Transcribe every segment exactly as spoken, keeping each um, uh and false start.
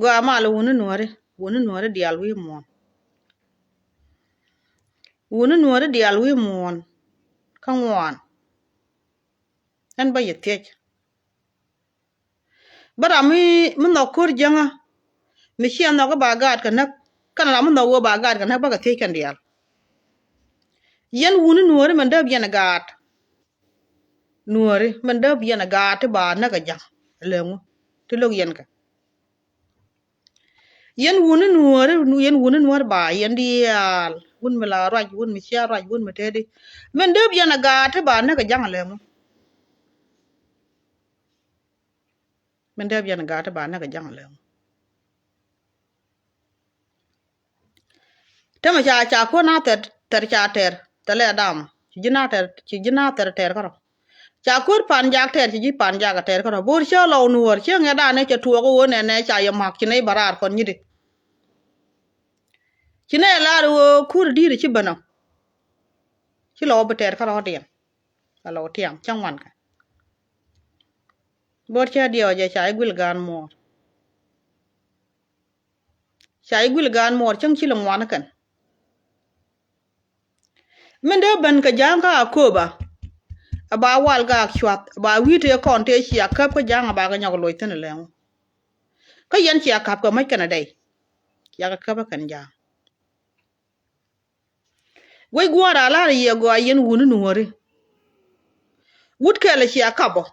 Gɔaa malɛ wuni nuɔri, wuni nuɔri diaal wi̱i̱ muɔ̱ɔ̱n. Wuni nuɔri diaal wi̱i̱ muɔ̱ɔ̱n kä ŋuan. Ɛn bä yɛ thiec. Bä ram mi, mi nhɔk ko̱r jiäŋä, mi ciɛ nhɔk i̱ ba gaat kɛ näk, kɛn ram mi nhɔk ɣöö ba gaat kɛ näk, bä kɛ thiec kɛn diaal. Yɛn wuni nuɔri min dääp yɛn gaat. Nuɔri min dääp yɛn gaat ti ba näk ɛ ja̱ŋ, lɛ ŋu ti lo̱k yɛn kɛ. Yɛn wuni nuɔri, yɛn wuni nuɔri ba, yɛn diaal, wun mi la ruac, wun mi cia ruac, wun mi teti. Min dääp yɛn a gaat ti ba näk a ja̱ŋ a lɛ ŋu. Min dääp yɛn a gaat ti ba näk a ja̱ŋ a lɛ ŋu. Tämɛ ca, ca kuäär na thɛr, thɛr ca tɛr, thɛlɛ dam. Ci ji̱ na thɛr, ci ji̱ na thɛr tɛr kärɔ. Ca kuäär pan jak tɛr, ci ji̱ pan jak a tɛr kärɔ. Bo̱r cä lɔw nuɔɔr, cä ŋɛ danɛ cɛ tuɔɔk ɣöö nɛnɛ ca yɛ ma̱k ci nɛy bä raar kɔn nyit i̱. Ci nɛy lar ɣöö kuäär di̱i̱t ci ben ɔ. Ci lɔw bi tɛr kärɔ̱diɛn. A lɔw tiam, cä ŋuan kɛ. Bo̱r cä diɛw jɛ ca i̱ guil gaan muɔɔr. Ca i̱ guil gaan muɔɔr cäŋ ci lɛ ŋuan kɛn. Min dee ben kɛ ja̱a̱ŋ kä Akoba. A ba wal gaak cuath, a ba wi̱i̱ tëë kɔn tëë cia käp kä ja̱a̱ŋ a ba kɛ nyɔk loc thi̱n a lɛŋu. Kä yɛn cia käp kɛ mäc kɛn a dɛy. Cia kɛ käp kä kɛn ja̱a̱ŋ. Guec gua̱a̱r a la̱r yiɛ gɔaa yɛn wuni nuɔ̱ɔ̱ri. Wut kɛl cia kap ɔ.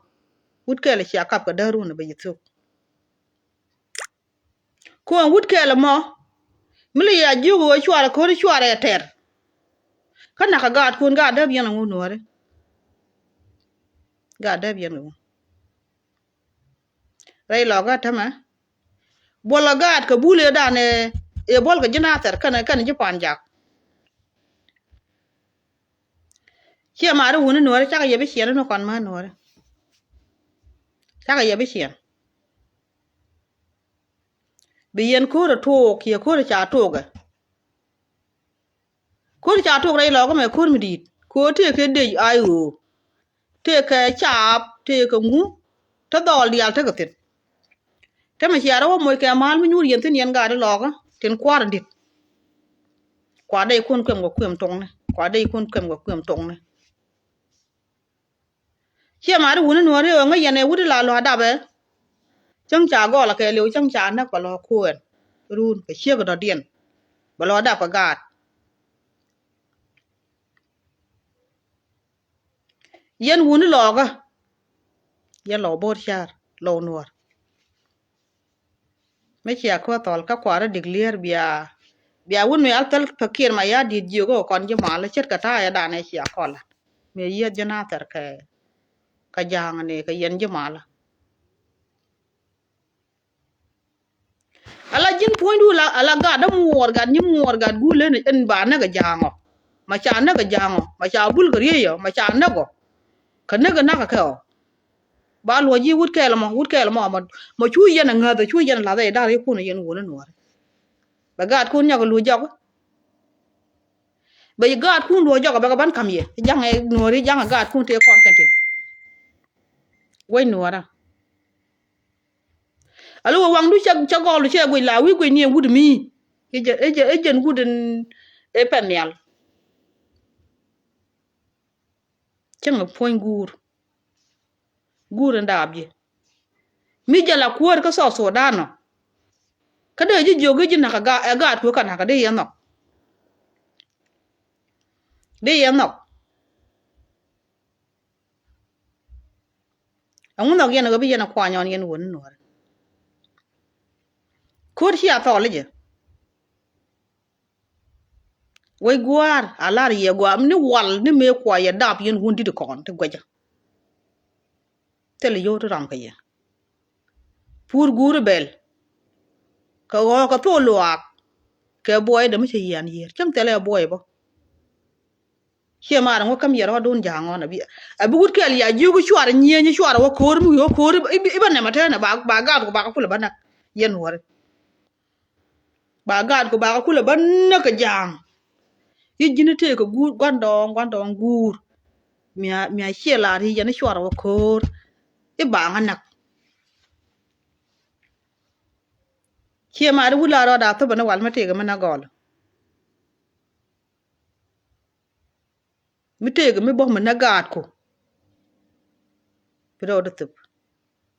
Wut kɛl cia kap kɛ däär wun a bɛ yi thuk. Kuɔn wut kɛl mɔ mi li ya jiök ɣöö cuarɛ ko̱ri cuarɛ tɛr. Kä nakä gaatkun gaat däp yɛn ŋu nuɔ̱ɔ̱ri. Gaat däp yɛn ŋu. Rɛy lɔkä tämɛ buɔlä gaat kɛ bul ëë danɛ ëë buɔl kɛ ji̱ nathɛr kɛnɛ kɛnɛ ji̱ pan jak. Ciɛ mari wuni nuɔ̱ɔ̱ri cakɛ yɛ bi ciɛn ni kɔn mä nuɔ̱ɔ̱ri. Cakɛ yɛ bi ciɛn. Bi yɛn ko̱rɛ tok kiɛ ko̱rɛ ca tokɛ. Ko̱rɛ ca tok rɛy lɔkä mɛ ko̱r mi di̱i̱t ko̱r tëëkɛ dec ay ɣöö tëëkɛ caap tëëkɛ ŋu. Te dhɔɔl diaal tekɛ thi̱n. Te mi cia rɔ wä moc kɛ mal mi nyuur yɛn thi̱n yɛn gaat ilɔkä tin kua̱r in di̱t. Kua dec kun kuɛm kɛ kuɛm tokni kua dec kun kuɛm kɛ kuɛm tokni. Ciɛ mari wuni nuɔ̱ɔ̱ri ɣöö ŋäc yɛn ɛ wut ila lua̱a̱ dapɛ. Cäŋ ca gɔl a kɛɛliw cäŋ ca näk bɛ lɔ kuɛn run kɛ ciek dɔ̱diɛn. Bɛ lɔ dap kɛ gaat. Yɛn wuni lɔɔkä. Yɛn lɔw bo̱o̱r ca̱r lɔw nuɔ̱ɔ̱r. Mi cia kuäär thɔl kä kua̱r ɛ dik lier bia. Bia wun mi al thäl pekir ma ya dit jiök ɛ kɔn ji̱ mal ce̱tkɛ ta̱a̱ yɛ danɛ cia kɔl. Mi yieth ji̱ nathɛr kɛ kɛ ja̱a̱ŋ ni kɛ yɛn ji̱ mal. Ala ji̱n puɔ̱nydu ala gat dämuɔɔr gat nyimuɔɔr gat guul len in ba näk ɛ ja̱a̱ŋ ɔ. Ma ca näk ɛ ja̱a̱ŋ ɔ ma ca bul kɛ riey ɔ ma ca näk ɔ. Kɛ näk ɛ nak ɛ kɛ ɔ. Ba luɔ̱c ji̱ wut kɛɛl mɔ wut kɛɛl mɔ mɔ cu yɛn ɛ ŋäth ɛ cu yɛn ɛ lath ɛ da̱r yɛ kun ɛ yɛn wun ɛ nuɔ̱ɔ̱ri. Bɛ gaatkun nyɔk ɛ luɔ̱c jɔk. Bɛ gaatkun luɔ̱c jɔk ɛ bɛ kɛ ban ka̱m yɛ ja̱ŋ ɛ nuɔ̱ɔ̱ri ja̱ŋ ɛ gaatkun tëë kɔn kɛn tin. Guec nuɔ̱ɔ̱rä. A lo̱k ɛ waŋdu cä gɔl cɛ guic la wi̱i̱ guic ni ɛ wut mi. Ijɛ ijɛ ijɛn wut in ɛ pɛn nhial. Cäŋ ɛ puɔ̱ny guur. Guur in daap ji̱ mi jɛ la kuäär kä South Sudan ɔ. Kä dee ji̱ jiök i̱ ji̱ na̱k ɛ gaat kuɛ kä na̱k ɛ dee yɛ nhɔk. Dee yɛ nhɔk. Ɛŋu nhɔk yɛn ɛ ɣöö bi yɛn ɛ kuany ɔn yɛn wä ni nuɔ̱ɔ̱ri. Ko̱r ci a thɔɔl i̱ jɛ. Wec gua̱a̱r a lar yɛ gua̱a̱r ni wal ni mëë kuay yɛ dap yɛn wun di̱t kɔn ti guɛcä. Thil yio̱w ti ram kɛ yɛ. Pur guuri bɛl kɛ ɣɔ̱ɔ̱k kɛ thok luaak. Kɛ buɔy dee mi cɛ yian yiër cäŋ thilɛ buɔy bä. Ciɛ maar ŋuɔ käm yɛ rɔɔdun ja̱a̱ŋ ɣɔn abi. Abi wut kɛl ya jiök cuarɛ nyieenyi cuarɛ wä ko̱o̱r mi wi̱i̱ wä ko̱o̱r i̱ bä nɛmɛ tɛnɛ ba gaat ku bakä kulɛ bä näk. Yɛn wä ri ba gaat ku bakä kulɛ bä näk kɛ ja̱a̱ŋ. I̱ ji̱n i̱ tëëkɛ guur gua̱ndɔɔŋ gua̱ndɔɔŋ guur. Mia mia ciɛ laar i̱ yɛn i̱ cuarɛ wä ko̱o̱r i̱ baŋä näk. Ciɛ mat i̱ wut la rɔɔd a thop ɛn i̱ wal mi tëëkɛ mi näk gɔl. Mi tëëkɛ mi bä mi näk gaatku. Bi rɔɔd i̱ thop.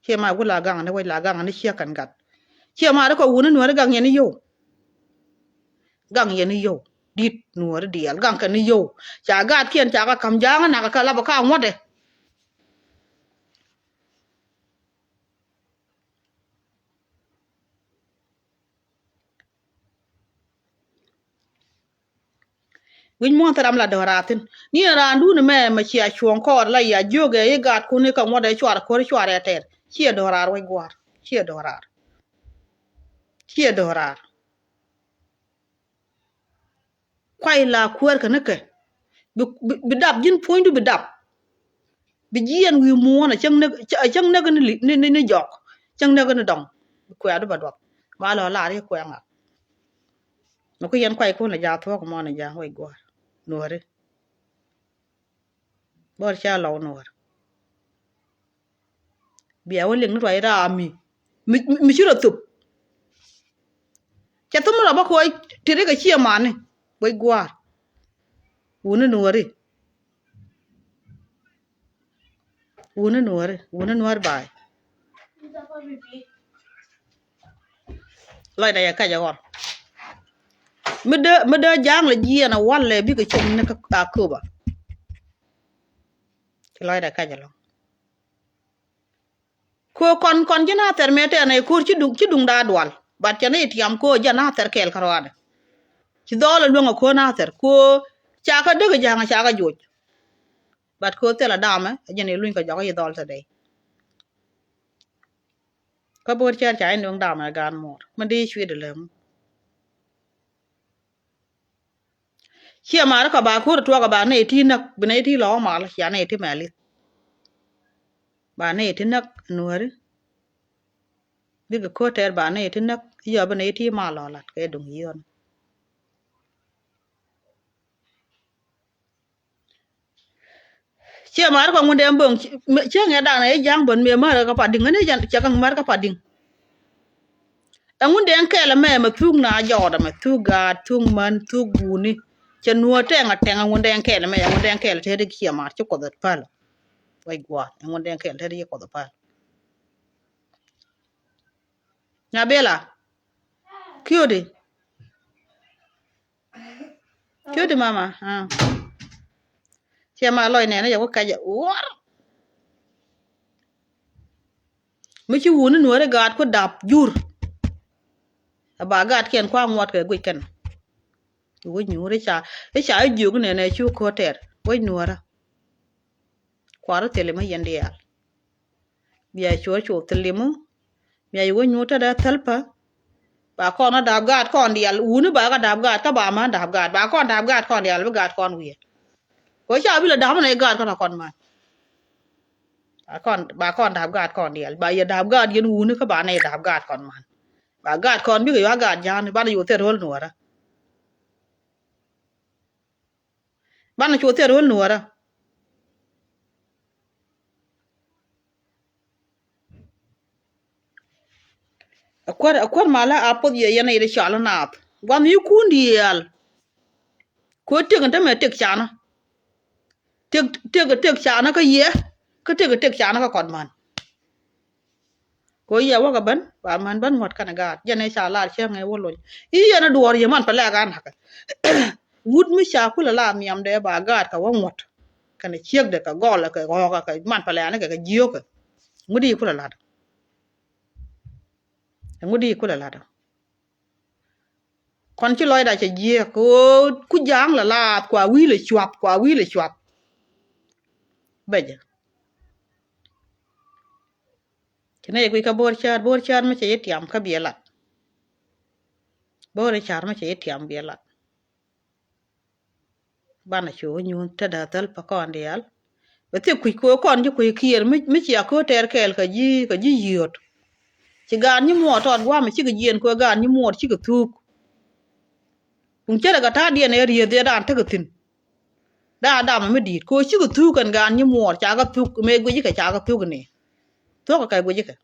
Ciɛ mat i̱ wut la gaŋ ni wec la gaŋ ni ciek kɛn gat. Ciɛ mat i̱ kɔ wuni nuɔ̱ɔ̱ri gaŋ yɛn i̱ yio̱w. Gaŋ yɛn i̱ yio̱w. Di̱t nuɔ̱ɔ̱ri diaal gaŋ kɛn i̱ yio̱w. Ca gaatkiɛn ca kɛ ka̱m ja̱a̱ŋ i̱ nak kɛ lapä ka ŋuɔ̱tdɛ. Wi̱c muɔ̱ɔ̱n thil ram la dɔ̱raar thi̱n. Ni ɛn raandun ɛmɛ mɛ cia cuɔ̱ɔ̱ŋ kɔɔr la ya jiökɛ i̱ gaatkun i̱ kɛ ŋuɔ̱t ɛ cuar ko̱r cuar ɛ tɛr. Ciɛ dɔ̱raar wec gua̱a̱r. Ciɛ dɔ̱raar. Ciɛ dɔ̱raar. Kuay la kuäär kɛ ni kɛ. Bi, bi, bi dap ji̱n puɔ̱nydu bi dap. Bi jiɛn wi̱i̱ muɔ̱ɔ̱n a cäŋ näk, a cäŋ näk ni, ni, ni, ni jɔk. Cäŋ näk ni dɔŋ. Bi kuɛ̈ɛ̈du ba duɔth. Ba lɔ lar i̱ kuɛ̈ɛ̈ŋ a. Mi ku yɛn kuay kun a ja̱a̱k thuɔ̱k muɔ̱ɔ̱n a ja̱a̱k wec gua̱a̱r. Nuɔ̱ɔ̱ri. Bä cä lɔw nuɔ̱ɔ̱r. Bia wä liŋ ni ruac raam mi, mi, mi ci rɔ thop. Cɛ thop ni rɔ bä koc ti ri kɛ ciɛ mani. Wec gua̱a̱r. Wuni nuɔ̱ɔ̱ri. Wuni nuɔ̱ɔ̱ri. Wuni nuɔ̱ɔ̱ri ba̱a̱y. Lɔcdɛ yɛ kacɛ ɣɔr. Mi dee, mi dee ja̱a̱ŋ lɛ jiɛɛn ɛ walɛ bikɛ cop ni kä Akoba. Ci lɔcdɛ kacɛ lɔ̱ŋ. Kö kɔn, kɔn ji̱ Nathɛr mëë tɛɛr nɛ ko̱r ci duŋ, ci duŋda dual. But cɛ ni tiam kö jɛ Nathɛr kɛɛl kä rɔadɛ. Ci dhɔl ɛ luäŋ ɛ kö Nathɛr kö ca kä dek ja̱a̱ŋ ca kä joc. But kö thilɛ damɛ ɛ jɛn iluny kɛ jɔk i̱ dhɔl tɛ dɛy. Kä bo̱o̱r cɛɛr ca in duŋ damɛ ɛ gaan muɔɔr mi di cuit ilɛm. Ciɛ mari kɔ ba ko̱r tuɔk kɔ ba nɛy ti näk bi nɛy ti lɔ mal cia nɛy ti mɛli. Ba nɛy ti näk nuɔri. Bikɛ ko̱r tɛɛr ba nɛy ti näk yɔ bi nɛy ti mal lɔ lat kɛ duŋ yiɔn. Ciɛ mar kɔ ŋun dee boŋ cieŋ yɛ danɛ i̱ ja̱ŋ bän mëë mär kä padiŋ ŋäni cɛ kɛ mär kä padiŋ. Ɛŋun dee kɛl ɛmɛ mɛ thuk na jɔɔt ɛmɛ thuk gaat thuk män thuk guuni. Cɛ nuɔ̱ɔ̱r tɛŋ a tɛŋ ɛŋun dee kɛl ɛmɛ ɛŋun dee kɛl tɛt i̱ ciɛ mar ci kuɔth ɛ päl. Wec gua̱a̱th ɛŋun dee kɛl tɛt i̱ ci kuɔth ɛ päl. Nya bela kiödi. Cuti mama. Ciɛ ma lɔc nɛn yɛ wä kacɛ wuɔr. Mi ci wuni nuɔri gaat ku dap jur. A ba gaat kiɛn kua ŋuɔt kɛ guic kɛn. Wec nuɔri ca i̱ ca i̱ jiök nɛn ɛ cu ko̱tɛr wec nuɔra. Kuarä thili mi yɛn diaal. Bia cuɔr cuɔr thilimu. Bia yi wä nyuur te dee thäl pä. Ba kɔn a dap gaat kɔn diaal wuni ba ka dap gaat kä ba män dap gaat ba kɔn dap gaat kɔn diaal bi gaat kɔn wiee. Kɛ ca bi lɛ dap nɛ gaat kɔn a kɔn män. Ba kɔn ba kɔn dap gaat kɔn diaal ba yɛ dap gaat yɛn wuni kä ba nɛ dap gaat kɔn män. Ba gaat kɔn bikɛ yua gaat ja̱a̱ni banɛ yo̱o̱ thil ro̱l nuɔrä. Banɛ cu thil ro̱l nuɔrä. Akuäär akuäär malä a puɔth yɛ yɛn a yɛ di cɔal naath gua̱n yi kun diaal. Ku tek in te mɛ tek canä. Tek tek tek canä kä yɛ kä tek tek canä kä kɔt män. Ko yia wäkä bän ba män bän ŋuɔ̱t kɛnɛ gaat jɛn ɛ ca lar cäŋ ɛ wä lony i̱ yɛn ɛ duɔɔr yɛ man pɛ lɛk an hakɛ. Wut mi ca kulɛ la nhiamdɛ ba gaat kɛ wä ŋuɔ̱t kɛnɛ ciekdɛ kɛ gɔlɛ kɛ ɣɔɔkä kɛ man pɛ lɛk an kɛ kɛ jiökä. Ŋut i̱ kulɛ lat. Ŋut i̱ kulɛ lat. Kɔn ci lɔcda cɛ jiɛk kɛ ɣöö ku ja̱a̱ŋ la laath kua wi̱i̱ lɛ cuap kua wi̱i̱ lɛ cuap. Bɛcɛ. Ci nɛy kui̱ kä bo̱o̱r cäär bo̱o̱r cäär mi cɛ yi tiam kä biɛ lat. Bo̱o̱r cäär mi cɛ yi tiam biɛ lat. Banɛ cu wä nyuun tetdä thäl pä kɔn diaal. Bɛ thik kui̱ ko̱ kɔn ji̱ kui̱ kiɛɛr mi mi cia ko̱ tɛɛr kɛɛl kä ji̱ kä ji̱ yiöt. Ci gaat nyimuɔɔr tɔt gua̱a̱mɛ cikɛ jiɛɛn ko̱ gaat nyimuɔɔr cikɛ thuuk. Kuŋ ce̱tkɛ ta̱a̱diɛn ɛ rieth ëë raan tekɛ thi̱n. Raan damɛ mi di̱i̱t ko̱ cikɛ thuuk kɛn gaat nyimuɔɔr cakɛ thuk mëë guic ikɛ cakɛ thuk ni. Thuɔ̱kɛ kɛ guic ikɛ.